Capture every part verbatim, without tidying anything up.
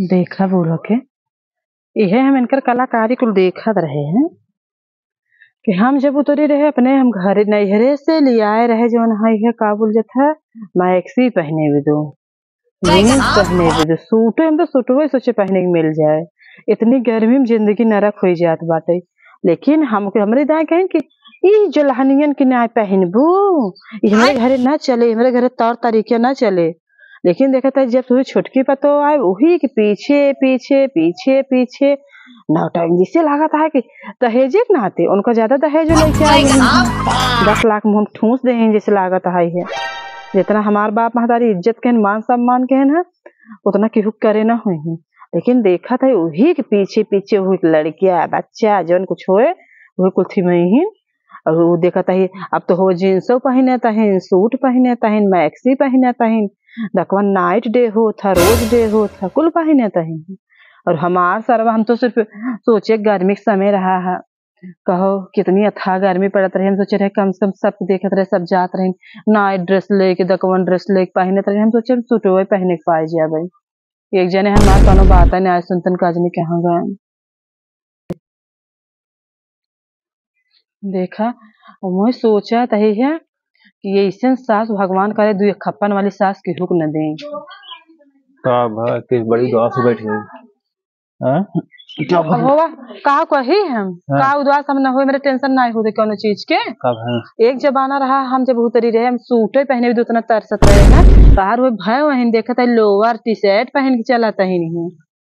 देखा बूढ़ो के, इहे हम इनकर कलाकारी कुल देखत रहे हैं कि हम जब उतरी रहे अपने, हम घरे, नैहरे से लियाए रहे जौन है, इहे का बोल जात है, मैक्सी पहने भी दो, जींस पहने भी दो, सूटे, हम तो सूटवे सोचे पहने के मिल जाए। इतनी गर्मी में जिंदगी नरक होई जात बाटे। लेकिन हम, हमरे दाएं कहें कि ई जोलहनियन के ना पहनबू, ई हमरे घरे ना चले, हमरे घरे तौर तरीके ना चले। लेकिन देखत है, जब तुहे छोटकी पतोह आए, वही के पीछे, पीछे, पीछे, पीछे, नौटंकी से लागत है कि दहेजे के नाते उनको ज्यादा दहेज लेके आई हैं। दस लाख मुँह ठूस दे हैं, जैसे लागत है, है। जितना हमार बाप महतारी इज्जत के हैं, मान सम्मान के हैं ना, उतना केहू करे ना होई। लेकिन देखत है, वही के पीछे, पीछे वही के लड़किया, बच्चा, जौन कुछ होए, वही कुल थी मई ही। और उ देखत ही, अब तो हो जींसो पहिने तहिन, सूट पहिने तहिन, मैक्सी पहिने तहिन, दकवन नाइट डे होत ह, रोज डे होत ह, कुल पहिने तहिन। और हमार सरवा, हम तो सिर्फ सोचे गर्मी के समय रहा है, कहो कितनी अथाह गर्मी पड़त रही, हम सोचे रहे कम से कम सब देखत रहे, सब जात रहे, नाइट ड्रेस लेके, दकवन ड्रेस लेके पहिनत रहे, हम सोचे सूटवे पहिने के पाए जाबे। एक जने हमार कौनो बात नहीं आज सुनतन, का जने कहाँ गए। देखा, वही सोचा तही है कि ये ऐसन सास भगवान करे, दुई खप्पन वाली सास केहू के न दे। का भा, के बड़ी उदास हो बैठी हो? हाँ? क्या अब भा? होवा, का कही हम? हाँ। का उदास हम न होए, मेरे टेंशन ना होते कौनो चीज के। का भा? एक जमाना रहा, हम जब उतरी रहे, हम सूटे पहने भी उतना तरसत रहे ना। बाहर वो भय वहीं देखत है, लोअर टी शर्ट पहन के चलत ही नहीं।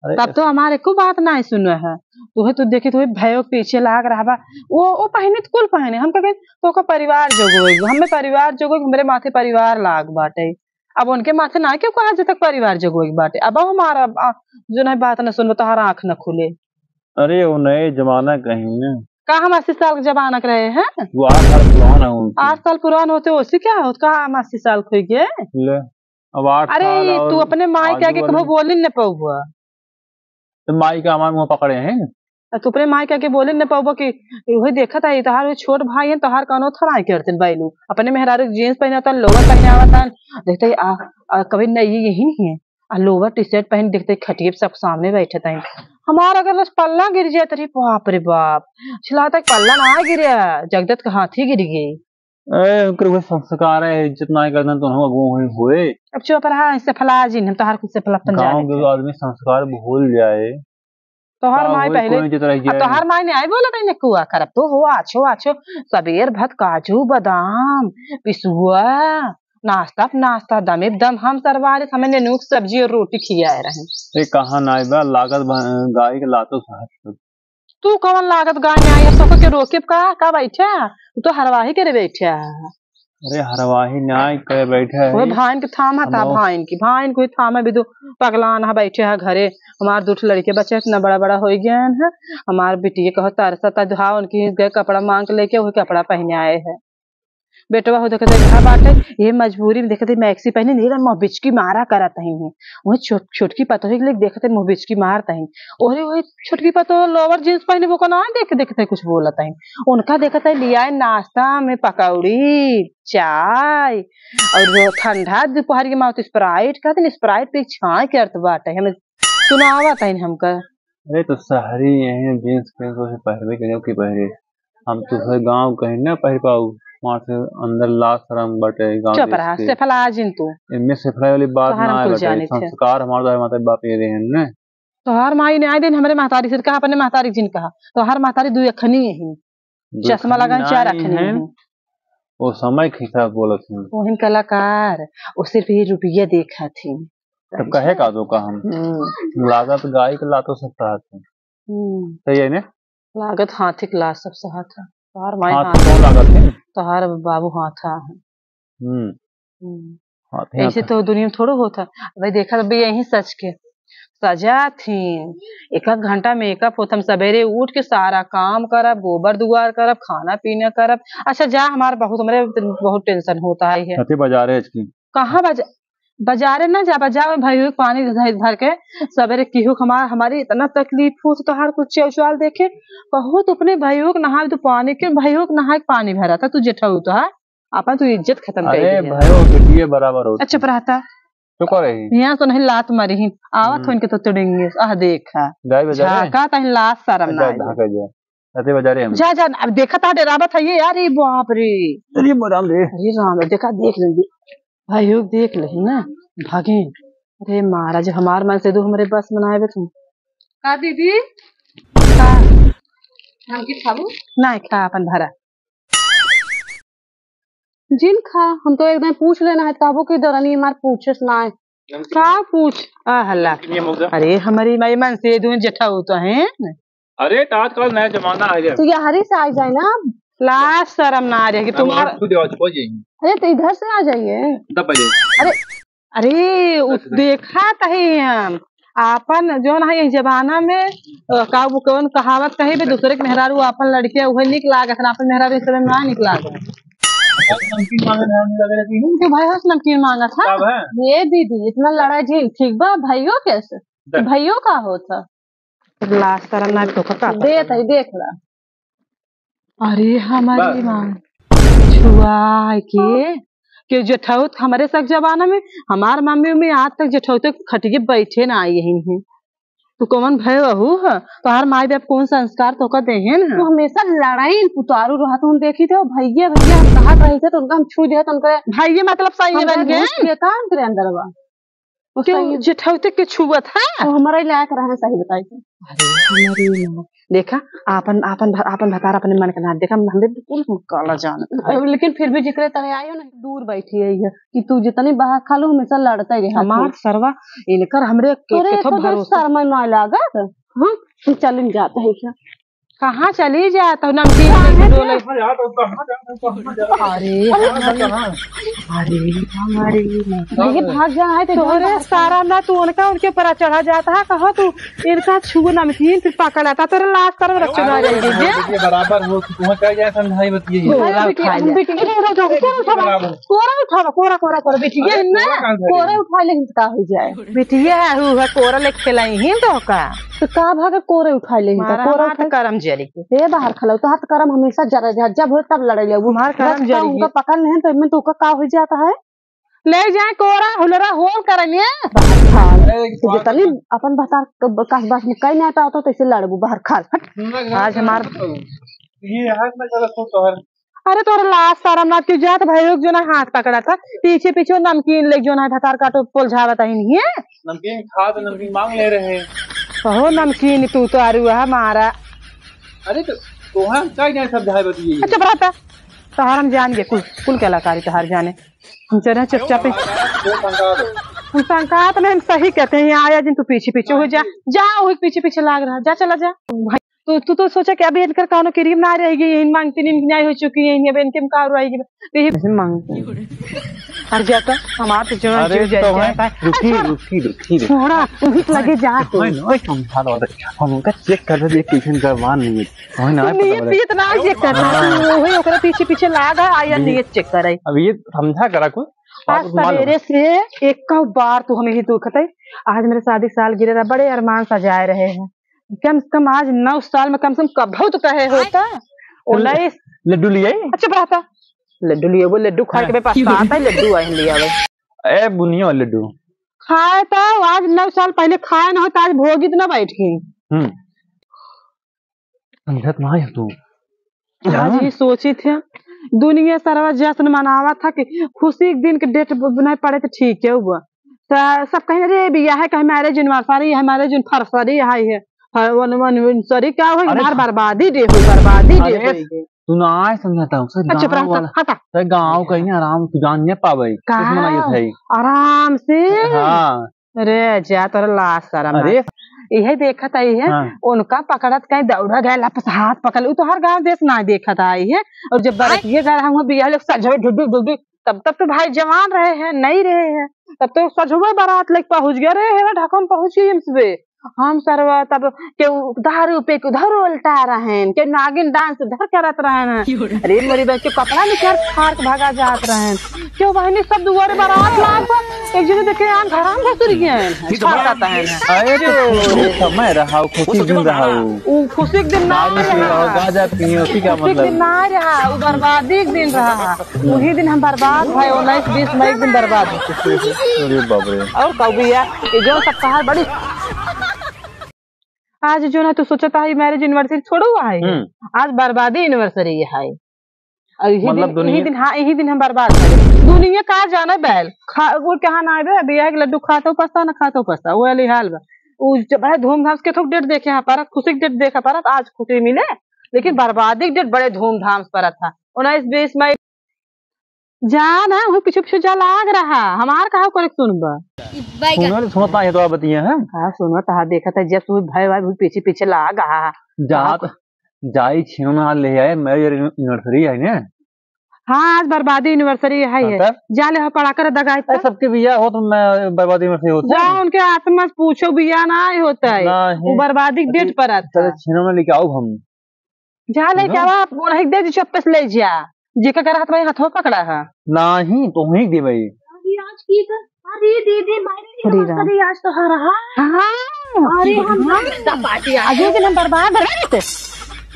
अरे तब तो हमारे को बात ना सुनो है। तुहे तो देखी, तुहे भयो के पीछे लाग रहा बा। वो, वो पहिने तो कुल पहिने। हम कहे, "तोका परिवार जोगो है, हमें परिवार जोगो, हमरे माथे परिवार लाग बाटे।" अब उनके माथे ना क्यों कहा जब तक परिवार जोगो एक बाटे। अब हमारा, आ, जो नहीं बात ना सुनबो, तोहार आँख ना खुले। अरे, वो नए जमाना कहीं ना। का हम अस्सी साल के जमाना के रहे हैं? वो आठ साल पुरान है उनकी। आठ साल पुरान होते, उससे क्या होत? का हम अस्सी साल के हो गए? ले, अब आठ अरे, साल और तू अपने माई के आजू आगे बाजू कबो बोली न पउबा। तो माई का हमार मुँह पकड़े हैं। आ, तू अपने माई के आगे बोली न पउबा कि वही देखत है, तोहार वो छोट भाई है, तोहार कौनो थराई करते बैलू। अपने मेहरारू के जींस पहने होता, लोअर पहने आवता, देखते ही, आ, आ, कभी नहीं, यही नहीं है। आ, लोअर टी शर्ट पहन देखते खटिए पे सब सामने बैठे थे। हमारा अगर बस पल्ला गिर जाए, तो रे बाप रे बाप, छिला तक पल्ला ना गिरे, जगदत का हाथ ही गिर गई। ए, उनकर उहे संस्कार है, इज्जत नाहीं करना तो हम अगुआ हुए। अब चुप रहा, इससे फला जिन, हम तोहार कुछ से फला अपन गाँव जाने के थे। आदमी संस्कार भूल जाए। तोहार का माई हुए, पहले, कोई इज्जत रह अब जाए। तोहार माई ने आई बोला था, इन्हें कुआ करब तो हो, आछो, आछो, सबेर भत काजू, बादाम, पिसुआ, नाश्ता पे नाश्ता, दमे पे दम, हम सरवारित, हमें नेनुक सब्जी और रोटी खियाए रहे। ए, कहाँ नाई बा, लागत बा, गाय के लातो सहत। तू कवन लागत गाय में आई, अब सबको के रोके का, का बैठा? तू तो हरवाही करे बैठा। अरे हरवाही नाई करे बैठा है। वो भाइन के थामा था, अब भाइन की, भाइन को ही थामा भी दो पगलान है बैठे है घरे। हमार दो ठो लड़के बच्चे इतना बड़ा बड़ा हो गए हैं। हमार बिटिया कहो तरसता दुहा उनकी गए कपड़ा मांग के लेके वही कपड़ा पहने आए हैं। बेटवा हो देखते कहा बाटे, ये मजबूरी में देखते मैक्सी पहने नहीं रहा, मोह बिचकी मारा करत ही है। वही छोट-, छोटकी पतोही के लिए देखते मोह बिचकी मारत ही। ओरे वही छोटकी पतोह लोअर जींस पहने वो को ना देख, देखते कुछ बोलत ही। उनका देखते लिया है नाश्ता में पकौड़ी, चाय और वो ठंडा दोपहर के माउथ स्प्राइट, कहते स्प्राइट पे छाए करत बाटे, हमें सुनावत ही हमका। अरे तो शहरी यही जींस पहन के पहरबे के जब की पहरे। हम तो है गाँव कहीं ना पहर पाऊ, वहाँ से अंदर लाज शरम बाटे गाँव चुप देश रहा, के। सेफला जिन तू। इनमें सेफला वाली बात तोहार ना हम कुल बाटे, जाने थे। संस्कार हमारे द्वारा माता बाप ये रहे हैं ना। तोहार माई ने आए दिन हमरे महतारी से कहा, अपने महतारी जिन कहा, तोहार महतारी दुई अखनी है, दुई चश्मा अखनी लगाए चार नाई अखनी हैं। है। वो समय के हिसाब बोलत हैं। ओहिन कलाकार, वो सिर्फ ये रुपया देखा थी। तब कहे का दो का हम? हम्म। लागत गाय के लातो सब कहत हैं। हम्म। सही है ने? लागत हाथी के लात सब सहत है। तोहार माई हाथ हाथ कौन लागत है? तोहार बाबू हाथा है। हम्म। हम्म। हाथ है, ऐसे हाथ है। तो दुनिया में थोड़ो होत है। भाई देखा तो भी यही सच के। सजा थी। एक आध घंटा मेकअप होत, हम सवेरे उठ के सारा काम करब, गोबर दुआर करब, खाना पीना करब। अच्छा जा, हमार बहुत, हमरे बहुत टेंशन होता है। कते बाजारे आज की? कहाँ बाजा-, बाजारे ना जाबा, जा भैया के पानी धर, धर के सवेरे केहू के हमार, हमारी इतना तकलीफ हो, तो तोहार कुछ चौचाल देखे, बहुत अपने भैया के नहाए तो पानी के, भैया के नहाए के पानी भरा था, तू जेठाऊ तो है, आपन तू इज्जत खत्म कर अरे दिया। भयो बेटिए बराबर होती। अच्छा, चुप रहता। तो का रही? यहाँ से नहीं लात मारी ही। आवत हम्म। हो इनके तो तुड़ेंगे। आह, देखा। जाए बजारे? झाका तहीं लात शर्म ना जाए, आई। झाका जाए। जाते बजारे हम। जा, जा, अब देखा था, डरावत है ये यार, ये बाप रे। अरे मोर राम रे। अरे राम रे, देखा, देख लेंगे। भाई हो, देख ले ना, भागे। अरे महाराज, हमार मन से दो हमरे बस में ना आवे तू। का दीदी? का? हम की खाबू? ना खा, अपन भरा। जिन खा, हम तो एकदम पूछ लेना है, कहबो कि दौरानी हमार पूछस ना है। नमकीन। का पूछ? आ हल्ला। ये मौजा। अरे, हमारी माई मन से दून जेठा हो तो हैं। अरे, तो आजकल नया जमाना आ गया। तो ये हरी से आ जाए ना। लाज शर्म ना आ रही कि हम तुम्हारा आप खुद आवाज खो जाएंगे। अरे, तो इधर से आ जाइए। दब बजे। अरे, अरे, उ दस बजे। देखा तही हम। आपन जौन है, यही जमाना में, अ, का वो कौन कहावत कही बे, दूसरे के मेहरारू आपन लड़के उहे निक लागत ना, आपन मेहरारू इस समय ना निक लागत। नमकीन मांगे, नमकीन लगे रहती है। उनके भाई होश नमकीन मांगत है। कब है? ये दीदी, इतना लड़ा झील, ठीक बा, भाइयों कैसे? दे। भाइयों का होता? लाज शरम ना तो का दे पता। तई देख ला। अरे हमारी बस। माँ, छुआ है के, के जेठौत हमरे सब जमाना में, हमार मम्मी उम्मी आज तक जेठौते खटिए बैठे ना आई है। तू कौन भय बहू है? तोहार माई बाप कौन संस्कार तोका देहेन है? तू हमेशा लड़ाई पुतारू रहत हूँ, देखी थे भैया भैया हम कहत रही थे तो उनका हम छू दे तो उनके भैया मतलब सही है हमरे बन गए। भूत के काम करे अंदर बा। वो क्यों सही जेठौते के छुअत है? वो हमारा ही लायक रहे, सही बताई तो। अरे हमारी माँ। देखा, आपन, आपन भ-, आपन भतार अपने मन के ना देखा, हमरे बिल्कुल हम काला जान। अब लेकिन फिर भी जिक्र तरे आयो ना, दूर बैठी है ये, कि तू जितनी बाहर खा लो, हमेशा लड़ता ही रहा हमार तू। सरवा, इनकर हमरे के-, तोरे केथो एको तो भरोसा। शर्म ना लागत? हाँ, तू चल इन जाता है क्या? कहाँ चली जात हो? नमकीन काहे लेके के? डोले। कहाँ जात हो? कहाँ जात हो? कहाँ जात हो? अरे, कहाँ जात हो? अरे, हमारे, अरे, भाग जाना है तो तोहरे सारा ना तू उनका, उनके ऊपर चढ़ा जाता है, कहो तू इनका छू नमकीन फिर पकड़ आता, तोरे लाज शरम रखे ना रह गई जे। ये बराबर हो, तुम्हें क्या क्या समझाई बतिए। कोरा अरे उठा ले। बिटिया, बिटिया, कोरा उठावा, बराबर। कोरा उठावा, कोरा, कोरा, कोरा, बिटिया अरे, है ना? कोरा कहाँ से कोरा आई? उठा ले, हिंचका हो जाए। बिटिया है, हु है, कोरा लेके खेलाई ही तो का? तो का भागा कोरा उठा ले, हिंचका, मारा कोरा हमार उठा। तो करम जरी। ए बाहर खलौ, तो हाथ करम हमेशा जरा, जब, जब हो तब लड़े ले। वो हमार करम जरी। उनका पकड़ लें तो इनमें तो का, का हो जाता है? ले जाए कोरा हुलरा होल करनिए। बाहर खाल। ए, तो जितनी बात अपन भतार क-, कास बास में कहीं नहीं आता होता तो इसे लड़बू बाहर खाल। हट। सुन ना, आज हमार ये हाथ में चला सो तोहर। अरे तोहर लाज शरम ना, तू जात भाई लोग जो ना हाथ पकड़ा था, पीछे पीछे वो नमकीन ले जो ना भतार काटो पोल झावत ही नहीं है। नमकीन खा तो नमकीन मांग ले रहे। कहो नमकीन तू तो अरुआ हमारा। अरे तो तोहर हम कह जाए सब झाई बतिए। अच्छा बता, तोहर हम जान गए कुल, कुल कलाकारी तोहर जाने। हम चले चुपचाप ही। वो संकात है। हम संकात नहीं, हम सही कहते हैं। यहाँ आया जिन तू पीछे पीछे हो जा, जा वही पीछे पीछे लाग रहा, जा चला जा। भाई, तू, तू तो सोचा कि अभी इनकर कौनो क्रीम ना रह गई, इन मांगती नींद न्याय हो चुकी है, अब इनके में का रुआई की, तो ये ऐसे मांगती। हर जाता, हमार तो जवान अरे जीव जल तो जाता है। रुकी, अच्छा, रुकी, रुकी, रुकी। छोड़ा, तू भी लगे जा तू। ओए, ओए, समझा दो, हम उनका चेक कर दे, कैसे इनका वार नहीं है। वही ना तू पता नियत लगे। पियत ना चेक करता, हाँ। तू वही ओकरा पीछे पीछे लाग है, आया ये नियत चेक करे। अब ये समझा करा कुछ, आज आप मान लो। सवेरे से एक बार तू हमें ही दुख है। आज मेरे शादी साल गिरे रहा, बड़े अरमान सजाए रहे हैं। कम से कम आज नौ साल में कम से कम कभौ तो कहे होता। ओ चल, लई लड्डू ले आई। अच्छा बात है, लड्डू लिए वो लड्डू खाए के हाँ। बे पछताता है, लड्डू आए लिया आवे। ए बुनिया वाला लड्डू। खाए तो आज नौ साल पहले खाए ना होता, आज भोगी तो ना बैठ गई। हम्म। समझत ना है तू। आज हाँ। ये सोची थे, दुनिया सरवा जश्न मनावा था कि खुशी के दिन के डेट ब-, नहीं पड़े तो ठीक है हुआ। तो सब कहें, "अरे, बिया है, कहीं marriage anniversary है, marriage anniversary है, है, वन, वन, वन, sorry, क्या होई? अरे हमार बर्बादी डे होई, बर्बादी डे अरे होई।" तू ना आए समझाता हूँ, सर, अच्छा, गाँव प्राप्त, वाला, हटा। सर, गाँव कहीं आराम से जान नहीं पावे, का? किस मनाई है? आराम से? हाँ। अरे जा, तोरा लाज शरम अरे। ना। इहे देखत आई है, हाँ। उनका पकड़त कहीं दौड़ा गया, लपस हाथ पकड़, उ तो हर गाँव देश ना देखत आई है। और जब बरतिये गए हम बिया लोग सजवे ढुडू ढुडू, तब, तब तो भाई जवान रहे हैं, नहीं रहे हैं, तब तो सजवे बारात लेके पहुँच गया। अरे हेरा ढाका में पहुँच गई हम सबे। हम सरवा तब केहू दारू पी के उधर उल्टा रहेन, केहू नागिन डांस उधर करत रहेन। अरे मोरी बहन, केहू कपड़ा निकाल फाड़ के भागा जात रहेन, केहू बहनी सब दुआरे बारात लाग बा, एक जने देखे आन घरान घुसुर गए। ये तो बड़ा कहता है ना। अरे तो समय रहा, खुशी दिन रहा। उ खुशी के दिन ना रहा। गाजा पिए, उसी का मतलब। खुशी के दिन ना रहा, उ बर्बादी के दिन रहा। वही दिन हम बर्बाद भए, उन्नीस बीस मई के दिन बर्बाद हो चुके हैं। अरे बाप रे। और कहू भैया, ये जो सब कहा बड़ी, आज जो ना तू सोचता है marriage anniversary थोड़ो है, हम्म। आज बर्बादी anniversary है। और यही मतलब दिन, दुनिया यही दिन, हाँ, यही दिन हम बर्बाद भए। दुनिया का जाने बैल, खा, वो कहाँ ना आवे, बियाह के लड्डू खातो पछता, ना खातो पछता, वो वाली हाल बा। उ जब बड़ा धूमधाम से केथो date देखे हाँ परत, खुशी के date देखा परत, आज खुशी मिले, लेकिन बर्बादी के date बड़े धूमधाम से परत था। उन्नीस बीस मई जा ना, वो पीछे पीछे जा लाग रहा, हमार कहा करे सुनबा। सुनो, सुनत ना है तो आप बतिया है। हाँ, सुनत हाँ, देखत है, जब तू भाई भाई पीछे पीछे लाग रहा। जात, जाई छिनौना ले आए, marriage anniversary है ना? हाँ, आज बर्बादी anniversary है, हाँ, है। तब? जा ले, हाँ, पड़ा कर दगाई ए, तब। सबके बियाह होत, मैं बर्बादी anniversary होत जा, है। उनके आत्मा से पूछो, बियाह ना आए होता है। नहीं। वो बर्बादी के date पर आता। चलो, छिनौना लेके आओ हम। जा लेके ना। आवा, आप उन्हें दे दी, चुप्पे से ले जा। जेका कर हाथ में हथवा पकड़ा है। नहीं, तो वहीं दे भाई। अरे आज की कर, अरे दीदी, मारे अरे राम। Anniversary आज तो हर रहा। हाँ। अरे हम हाँ। Party आज। अजय दिन हम बर्बाद रहते।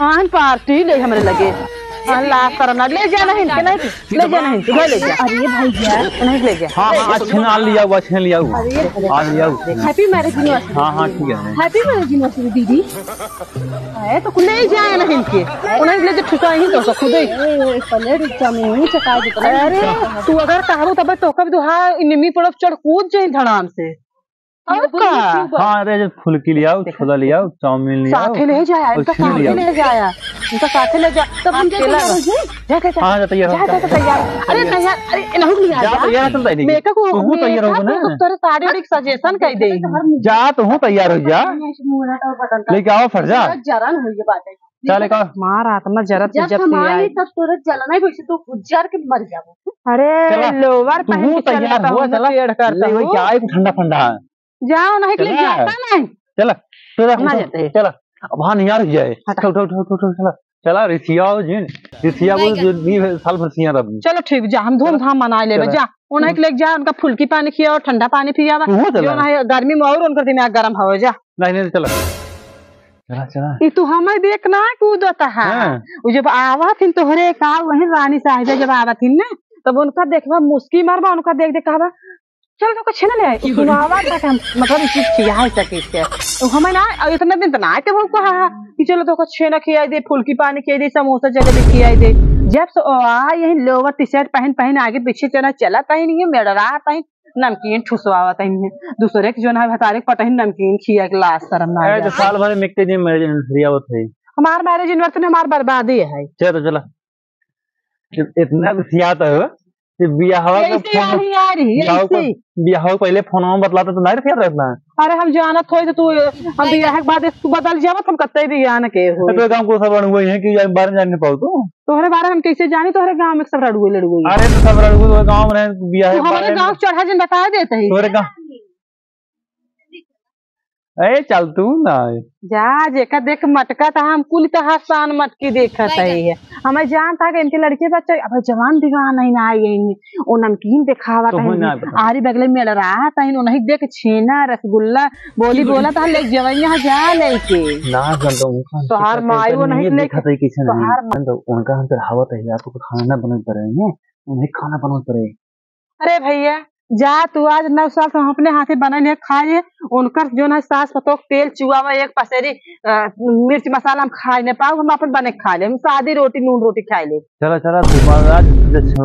आन party ले हमरे लगे। आन लाभ करना, ले जा नहीं, के नहीं, ले जा नहीं, ले ले जा। अरे भैया। नहीं ले जा। हाँ, हाँ, आज छिना लिया हुआ, छिन लिया हुआ। अरे आज लिया हुआ। Happy marriage anniversary। हाँ, हाँ, ठीक है। Happy marriage anniversary दीदी। अरे तो कुल ले जाए नहीं इनके, उन्हें ले जा ठुसा ही तो खुद ही। ए, पलेट चाउमीन चटा दे। अरे तू अगर कहबो तब तो कब दुहा निमी पड़ब चढ़ कूद जाई धड़ाम से। और का? हाँ, अरे, जो फुल्की लियाओ, छोला लियाओ, चाउमीन लियाओ, साथे ले जाया, और इनका खीर साथे लियाओ। ले जाया, इनका साथे ले जा। तब हम अकेला जा, जा, जा, जा। हाँ, जा, तैयार हो, जा, जा, जा। जा, तैयार। अरे, तैयार, अरे, इन्हों लिया जा, जा। तैयार हो, तुम तैयार हो। मेकअप को, तू तैयार हो ना। मेकअप को तोरे साड़ी वाड़ी suggestion कर दे। जा, तू तैयार हो जा। लेके आओ, फट जा। जरन हो ये बात है। चल, एक और। मार आत्मा जरत जब जब हम आई, आई। तब तोरे जलना ही वैसे तो उजर के मर जाबो। अरे, चला। Lower तू पहन के तैयार चलता हो, हूँ, चला। पेड़ करता ले, वही हूँ। क्या, एक ठंडा फंडा है। जाओ, नहीं के लिए चला। जाता नहीं। चला, चला, ना उठो, जाते। चला। अब हाँ, नियार हो जाए। हटा। उठो, उठो, उठो, उठो, उठो, चला। चला, रिसिया हो जिन। रिसिया बोल, जो दी है, साल भर सिया रब। चलो, ठीक, जा, हम चला। धूमधाम मनाए लेबे, चला। जा। उन्हें के लेके जा, उनका फुल्की पानी खियाओ, ठंडा पानी पियावा। तू हो चला। जो ना है, गर्मी में और उनका दिमाग गरम हो जा। नहीं, नहीं, चला। चला, चला। ई तू हमें देख ना कूदत हा। हाँ। उ जब आवत हिन तोहरे का, वही रानी साहिबा जब आवत हिन ना, तब उनका देखबा मुस्की मारबा, उनका देख देख कहबा, "चल तो कुछ ना ले आए।" सुनावा था कि हम, मतलब, इस चीज खिया है सके इसके। तो हमें ना, और इतना दिन तो ना आए थे वो कहा कि चलो तो कुछ छेना खिया दे, फुल्की पानी खिया दे, समोसा जलेबी खिया दे। जब से ओ आ यही lower T-shirt पहन पहन आगे पीछे चला, चला तही नहीं है, मेड़ रहा तही नमकीन ठुसवावत है, दूसरे के जोन है भतारे के पटही नमकीन खिया के लाज शरम ना ए, तो आवे। साल भर में एक दिन marriage anniversary आवत है। हमार marriage anniversary हमार बर्बादी है। चल तो चला। इत-, इतना रिसियात हो कि बियाहवा का ऐसे फोन, आई आ रही, बियाह ऐसे। का, बियाह का पहले फोन में बतलाता तो नहीं रिसियात रहता। अरे हम जानत होई तो तू, हम बियाह के बाद तू बदल जावत, हम कत्ते बियाह न के हो। तो गाँव को सब अड़ुआ है कि यार बारे में जान नहीं पाओ तू। तोहरे बारे में हम कैसे जानी, तोहरे गाँव में सब रड़ुए लड़ुए हैं। अरे तो सब रड़ुए तो गाँव में रहे, बियाह तू के हमारे बारे में। गाँव चढ़ा जिन बता देते ही। तोहरे गाँव। ए, चल तू ना। जा, जेका देख मटका त हम कुल तोहार शान मटकी देखत बैगन। हई है। हमें जान था कि इनके लड़के बच्चे, अब जवान दीवान है ना आई है, ओ नमकीन देखावा तो तहिन, ना पता। आरी बगले में लड़ा तहिन, उन्हें देख छेना, रसगुल्ला, बोली बोला था, ले जवैया जा लेके। ना, जन तो उनका तोहार माई वो नहीं लेके। देखत है कैसे नहीं। तोहार जन तो उनका हम चढ़ावत है यार, तो खाना ना बनत पड़े हैं, उन्हें खाना बनत पड़े। अरे भैया, जा तू, आज नौ साल से हम अपने हाथे बनल है खाए, उनकर जो ना सास पतोह तेल चुआवा एक पसेरी, अ, मिर्च मसाला हम खाए नहीं पाऊ, हम अपन बने खा ले, हम सादी रोटी नून रोटी खाए ले। चला, चला, तू आज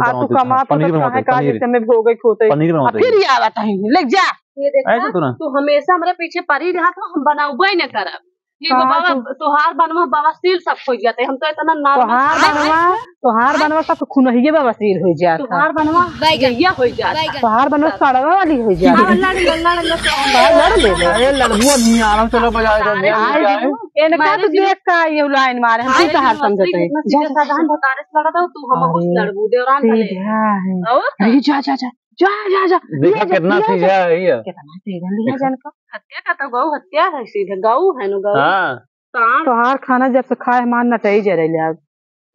आ, तू कमा, पनीर बनाओ, पनीर। जैसे हमें हो गई खोते। पनीर बनाओ, आ, फिर ये आवा तहीं, ले जा। ये देखा, ऐसे तो ना। तू हमेशा हमारे पीछे पड़ी रहा, तो हम बनाउबे न करब। ये का बाबा, तू तोहार बनवा बवासीर सब हो जाते, हम तो इतना normal तोहार खाए बनवा, हैं। तोहार बनवा सब खुनहिए बवासीर हो जाता। तोहार बनवा बैगन। गैया हो जाता। बैगन। तोहार बनवा सड़वा वाली हो जाता। हाँ, लड़, लड़, लड़, लड़, लड़। हाँ, लड़ ले ले। अरे लड़बुआ नहीं आ रहा, चलो बजा दो। अरे, आए, इनका तो देख का ये लाइन मारे, हम हाँ, तोहार समझते हैं। इतना सीधा साधा हम भतारे से लड़ा था, तू हम कुछ अरे, लड़बू, देवरान भले। सीधा है। और? अरे, जा, जा, जा। जा, जा, जा, देखा लिया जा, कितना लिया जा। सीधा है ये। कितना सीधा लिया देखा। जान का। हत्या का तो गौ हत्या है, सीधा गौ है न गौ। हाँ। सांड। तोहार खाना जब से खाए हमार नटई जरे ले अब।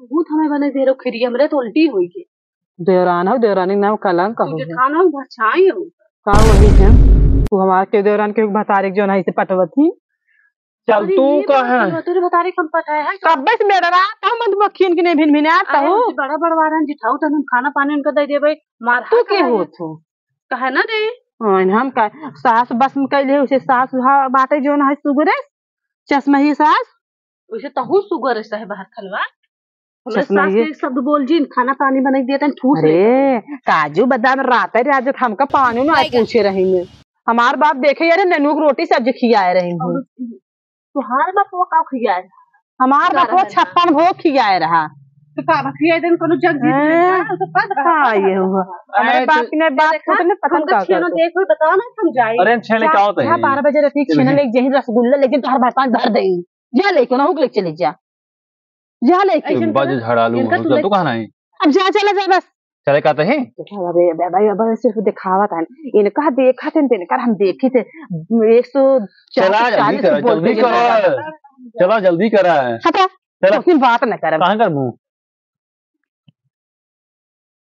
तू हमें बने दे रहो खिरी, हमरे तो उल्टी होई के। देवरान हो, देवरानी नाम कलंक तू हो। जेठान हो, भरछाई हो। का वही है? तू हमार के देवरान के भतारे के जौन है से पटवत ही। चल अरे तू ये कह। बात है, तोरे भतारे के हम पटाए है। कब्बे से मेरा रात हम मधुमक्खियन के नहीं भिन भिन आता अरे हो। उनके बड़ा बड़वारन जिठाऊ तन हम खाना पानी उनका दे देबे, मार तू के होत हो? कहे ना रे। हाँ, हम का सास बस में कैले उसे सास हा बाटे जौन है सुगरे, चश्मा ही सास। उसे तहू सुगर सहे बाहर खलवा। हमरे चश्मा सास ये। के एक शब्द बोल जिन, खाना पानी बनाई दिया तन ठूस ले। अरे, काजू बादाम रात है, आज हमका पानी ना आए पूछे रही में। हमार बाप देखे, अरे, ननू के रोटी सब्जी खियाए रही हूँ। तुहार बाप वो का खियाए? हमार का बाप वो रहे? छप्पन भोग खियाए रहा। तो का बा खियाए देन कोनो जग जीत हैं? नहीं ना, तो का रहा? हाँ, ये हुआ। हमारे अरे, बाप तो ने बाप देखा, को तो नहीं पता हमका का छेनो करते। देखो, बताओ ना, हम जाए। अरे, छेने क्या होता है? बारह बजे रात के चलिए। छेने लेके जही रसगुल्ला, लेकिन तोहर भाई पाँच भर दे। जा लेके ना, हुक लेके चले जा। जा लेके। ऐसे बाजे झाड़ालू इनका हो, तू चल ले तू कहाँ नहीं? अब जा, चला जा बस। चले कहते हैं? देखा, अबे, अबे, अबे, अबे, सिर्फ दिखावा था। इनका देखा थे, इनका हम देखी थे। एक सौ चला, जल्दी चालीस करा, बोल जल्दी के करा। चला, जल्दी करा। हटा, चला। उतनी बात न कर। कहाँ कर मुँह?